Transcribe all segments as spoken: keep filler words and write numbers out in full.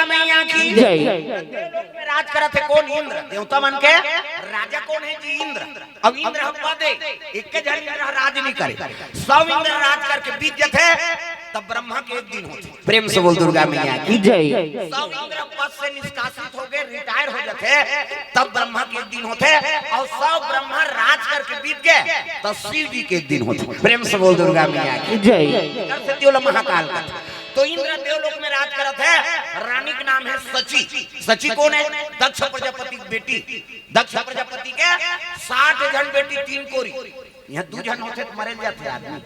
मैया की जय। देवलोक में राज करत हे कोन? इंद्र। देवता मन के राजा कोन हे जी? इंद्र। अब इंद्र ह पद हे, एक झन इंद्र ह राज नहीं करे, सब इंद्र राज करके बीत जथे, तब ब्रह्मा के एक दिन होथे। प्रेम से बोल दुर्गा मैया की जय। सब इंद्र पद से निष्कासित होके रिटायर हो जाथे, तब ब्रह्मा के एक दिन होथे, और सब ब्रह्मा राज करके बीत गए, तब शिव जी के एक दिन होथे। प्रेम से बोल दुर्गा मैया की जय। इधर से त्योला महाकाल का। तो इंद्र देवलोक में राज करत हे, रानी के नाम हे सची। सची कोन हे? दक्ष प्रजापति की बेटी। दक्ष प्रजापति के साठ झन बेटी, तीन कोरी। यहाँ दू झन होथे त मरे जाथे आदमी।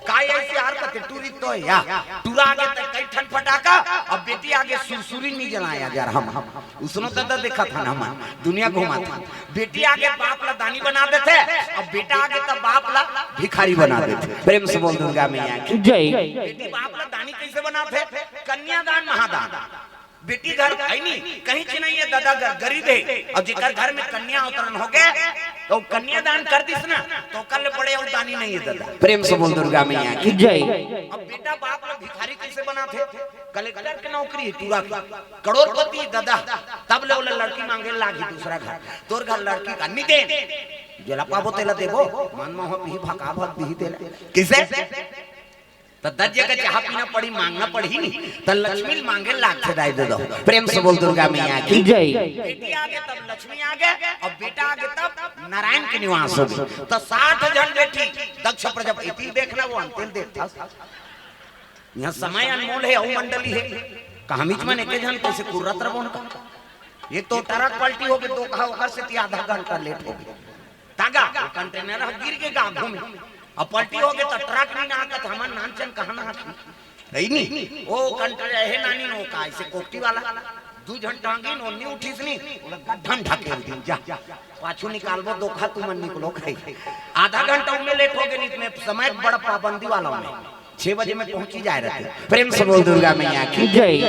का ऐसे हार कथे टूरी तो या टूरा आगे त कई ठन फटाका, अब बेटी आगे सुरसुरी नहीं जलाया जा रहा हम। उसनो ददा देखा था ना हम, दुनिया घुमा था। बेटी आगे बाप ला दानी बना देथे, अब बेटा आगे त बाप ला भिखारी बना देथे। प्रेम से बोल दुर्गा मैया की जय। बेटी बाप ला दानी कैसे बनाथे? कन्यादान महादान। बेटी घर है नहीं, कहीं से नहीं है दादा, घर गरीब है। और जेकर घर में कन्या अवतरण हो गए तो कन्यादान कर दिस ना, तो कल बड़े अवदानी नहीं है दादा। प्रेम से बोल दुर्गा मैया की जय। अब बेटा बाप ला भिखारी कैसे बनाथे? कलेक्टर के नौकरी है पूरा की, करोड़पति दादा, तब ले ओला लड़की मांगे लागी दूसरा घर, तोर घर लड़की का नहीं दे, जेला पाबो तेला देबो, मन मोह पीही भका भक दीही तेला। किसे? त दस जगह चाहा पीना पड़ी, मांगना पड़ी नहीं, त लक्ष्मी मांगे लागथे दाई दे दो। प्रेम से बोल दुर्गा मैया की जय। बेटी आगे तब लक्ष्मी आगे, और बेटा आगे तब नारायण के निवास हो गए। त साठ झन बेटी दक्ष प्रजापति देखना, वो अंतिम देखता। यहाँ समय अनमोल है, अउ मंडली है, कहामीच मन एके झन कैसे कुर्रत रबोन का। एक तो ट्रक पलटी हो गए, तो कहा ओकर से आधा घंटा लेट हो गए। तागा, वो कंटेनर ह गिर के गा घूमे। अब पलटी हो गए तो ट्रक नहीं ना आकत, हमन नानचन कहाँ ना आती। है नहीं? वो कंटेनर है नानी नो का, ऐसे कोकटी वाला। दू झन टांगी नो, नहीं उठिस नहीं, ओला गड्ढन ढकेल दिन जा। पाछू निकालबो, दोखा तुमन निकलो खाई। आधा घंटा उनमें लेट हो गए, नहीं तो मैं समय बड़ा पाबंदी वाला हूँ मैं। छह बजे में पहुंची जाए रहते। प्रेम से बोल दुर्गा मैया की जय।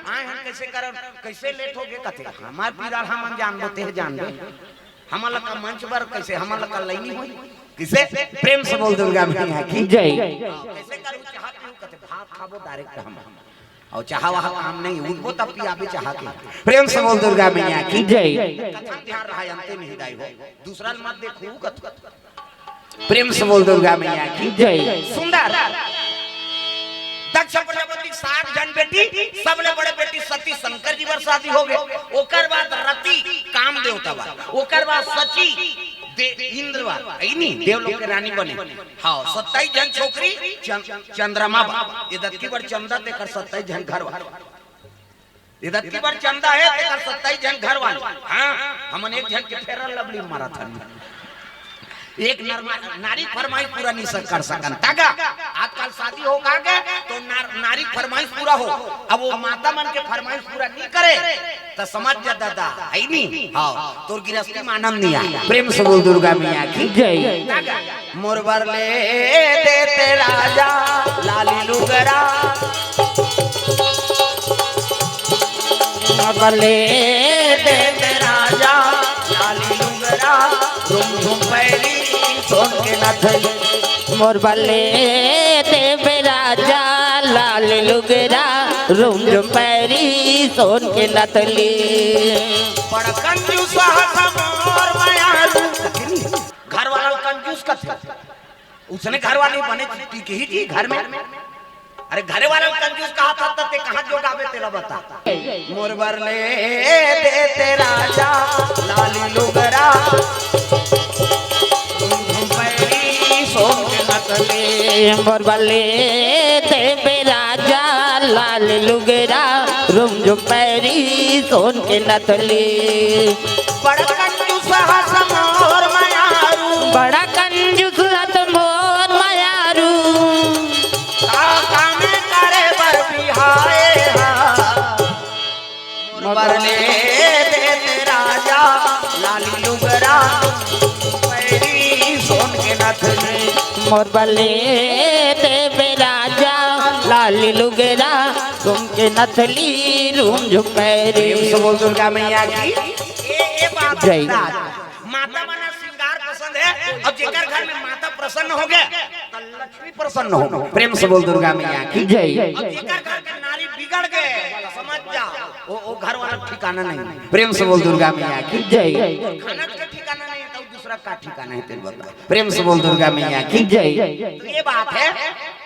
आए हम कैसे करन, कैसे लेट हो गए कथे, हमार पीरा हमन जानबो, ते जानबे। हमन ला का मंच बर कैसे, हमन ला का लैनी होई? किसे? प्रेम से बोल दुर्गा मैया की जय। कैसे करू चाहा पीऊ कथे, भात खाबो डायरेक्ट हम। और चाहा वहा काम नहीं, उठबो तब पियाबे चाहा के। प्रेम से बोल दुर्गा मैया की जय। कथन ध्यान रहा, अंते नहीं दाई हो, दूसरा ल मत देखू कथ। प्रेम से बोल दुर्गा मैया की जय। सुंदर। दक्ष प्रजापति के साठ झन बेटी, सबले बड़े बेटी सती शंकर जी बर शादी हो गए। ओकर बाद रति काम देवता बा, ओकर बाद सची दे इंद्र बा, है नी, देवलोक के रानी बने। हाँ, सत्ताईस झन छोकरी चं-, चंद्रमा बा। ये दत्ती बर चंदा तेकर सत्ताईस झन घर बा। ये दत्ती बर चंदा है, तेकर सत्ताईस झन घर वाले। हाँ, हमन एक झन के फेरन लवली मारत हन। एक नरमा-, नारी फरमाइश पूरा नहीं सक-, कर सकन। तागा, आजकल शादी हो गा के, तो नार-, नारी फरमाइश पूरा हो। अब वो माता मन के फरमाइश पूरा नहीं करे, तो समझ जा दादा, है नहीं? हाँ, तोर गिरस्ती में आनंद नहीं आया। प्रेम से बोल दुर्गा मैया की जय। तागा, मोर बर ले देते राजा लाली लुगरा। मोर बर ले देते राजा लाली लुगरा, झुम झुम पैरी सोन के नथली। मोर बर ले देते राजा लाल लुगरा, झुम झुम पैरी सोन के नथली। बड़ कंजूस हस मोर मयारू। घर वाला कंजूस कथे। उसने घर वाली बने टिकही जी घर में। अरे घरे वाला कंजूस कहा था, तब ते कहाँ जोगावे तेला बता। मोर बर ले देते राजा लाली लुगरा, पैरी सोन के नथली। मोर बर ले देते राजा लाल लुगरा, झुम झुम पैरी सोन के नथली। बड़ कंजूस हस मोर मयारू। बड़ा कंजूस हस मोर मयारू। का काम करे बर बिहाए हा। मोर बर ले देते राजा लाली लुगरा, पैरी सोन के नथली। मोर बर ले देते राजा लाली लुगरा, झुम के नथली, झुम झुम पैरी। प्रेम से बोल दुर्गा मैया की। ए, ए बाप जय। माता मन श्रृंगार पसंद है, अब जेकर घर में माता प्रसन्न हो गए, तो लक्ष्मी प्रसन्न हो गए। प्रेम से बोल दुर्गा मैया की जय। अब जेकर घर के नारी बिगड़ गए, तो समझ जा, वो, वो घर वाला ठिकाना नहीं। प्रेम से बोल दुर्गा मैया की जय। खाना का ठिकाना नहीं है, तो दूसरा का ठिकाना है तेरे बता। प्रेम से बोल दुर्गा मैया की जय। तो ये बात है,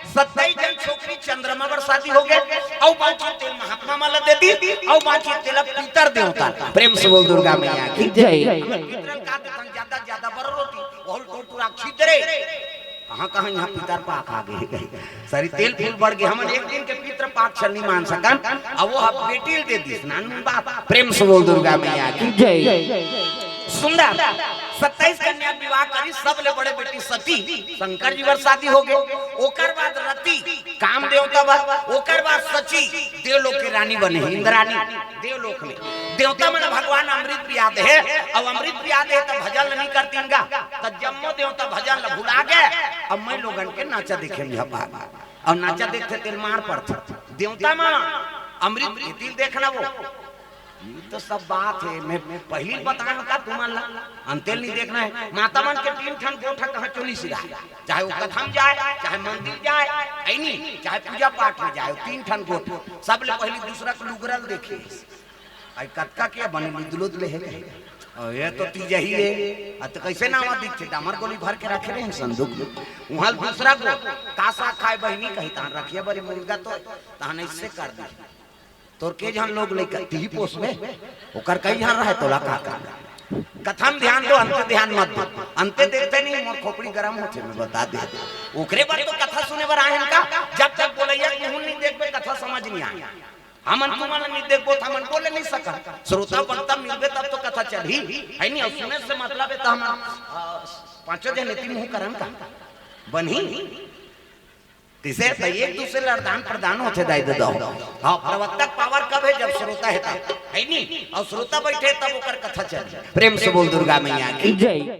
सत्ताईस जन छोकरी चंद्रमा बर शादी हो गए, अउ बाकी तेल महात्मा मन ला दे दी, अउ बाकी तेल पितर देवता। प्रेम से बोल दुर्गा मैया की जय। हमर पितरन का देथन ज्यादा, ज्यादा बर रोटी, बहुत टोटुरा खिदरे। कहाँ कहाँ यहाँ पितर पाक आ गए, सारी तेल फूल बढ़ गए। हमन एक दिन के पितर पाक छल नहीं मान सकन, अब वो हम बेटी ल दे दिस नान बाप। प्रेम से बोल दुर्गा मैया की जय। सुंदर सत्ताईस कन्या विवाह करी, सबले बड़े बेटी सती, शंकर जी बर शादी हो गए। ओकर बाद रति, काम देवता बर, ओकर बाद सची, देवलोक के रानी बने, इंद्रानी, देवलोक में। देवता मन भगवान अमृत पिया दे हे, अब अमृत पिया दे हे त भजन ल नहीं करतीन गा, त जम्मो देवता भजन ल भुला गए। अब मैं लोगन के नाचा देखे में भाग, और नाचा देखते तेल मार पड़ते देवता मन। अमृत के तिल देखना वो, ये तो सब बात है। मैं, मैं पहली बताया का तुमन ला, अंतेल नहीं देखना है। माता मन के तीन ठन गोठ कहाँ चोली सिरा, चाहे वो कथा में जाए, चाहे मंदिर जाए, ऐ नहीं, चाहे पूजा पाठ में जाए, तीन ठन गोठ। सबले पहली दूसरा के लुगरल देखे, आई कतका के बने लुदलुद ले है। और ये तो तीजही है। अब तो कैसे नावा दिखते, डामर गोली भर के रखे रहे हैं संदूक में। वहाँ दूसरा गोठ, का साग खाए बहिनी कही, तहान रखिए बड़ी मुर्गा तो, तहान ऐसे कर दी। तोर के झन लोग लइका तिही पोस में, ओकर कई झन रहे, तोला का कर। कथा में ध्यान दो, अंते ध्यान मत दो। अंते देखते नहीं, मोर खोपड़ी गरम होथे, मैं बता दे। ओकरे बर तो कथा सुने बर आए हन का? जब तक बोलैया के मुंह नहीं देखबे, कथा समझ नहीं आए। हमन तुमन नहीं देखबो, त हमन बोले नहीं सकन। श्रोता वक्ता मिलबे, तब तो कथा चलही, है नहीं? और सुने से मतलब है, तो हमन, आ, पांचों जन एती मुंह करन का? बनही? किसे तो एक दूसरे ल वरदान प्रदान होथे, दाई ददा हो। हाँ, प्रवक्ता के पावर कब है? जब श्रोता है तब, है नहीं? और श्रोता बैठे तब ओकर कथा चले। प्रेम से बोल दुर्गा मैया की जय।